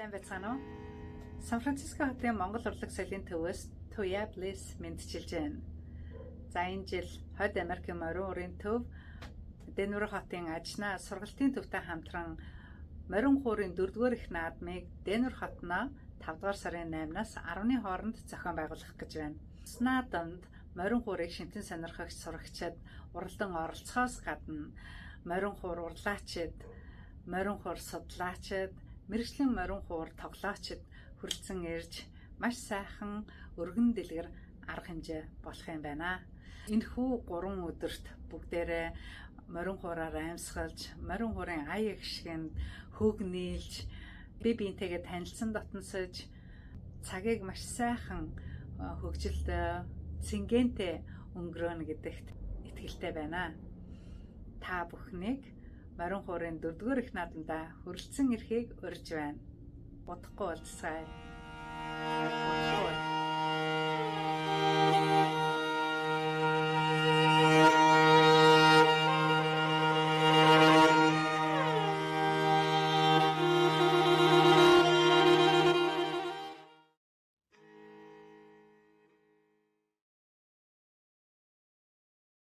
Сайн байцгаана уу? Сан Франциско хотын Монгол Урлаг соёлын төвөөс Туяа Bliss мэндчилж байна. За, энэ жил Хойд Америкийн морин уурын төв Денвер хотын Ажнаа сургалтын төвтэй хамтран морин хуурын 4-р их наадмыг Денвер хотноо 5 дугаар сарын 8-наас 10-ны хооронд зохион байгуулах гэж байна. Наадамд морин хуурыг шинтэн сонирхогч сурагчид уралдан оролцохоос гадна морин хуур урлаачид, морин хуур судлаачид, мэргэжлийн морин хуур тоглоочид хүрэлцэн ирж маш сайхан өргөн дэлгэр арга хэмжээ болох юм байна. Энэхүү 3 өдөрт бүгдээрээ морин хуураар амьсгалж, морин хуурын ая эгшгэнд хөг нийлж, бие биентэйгээ танилцсан дотносож цагийг маш сайхан хөгжилтэй, цэнгэнтэй өнгөрөөнө гэдэгт итгэлтэй байна. Та бүхнийг морин хуурын 4-р их наадамдаа хүрэлцэн ирэхийг урьж байна. Удахгүй уулзцгаая.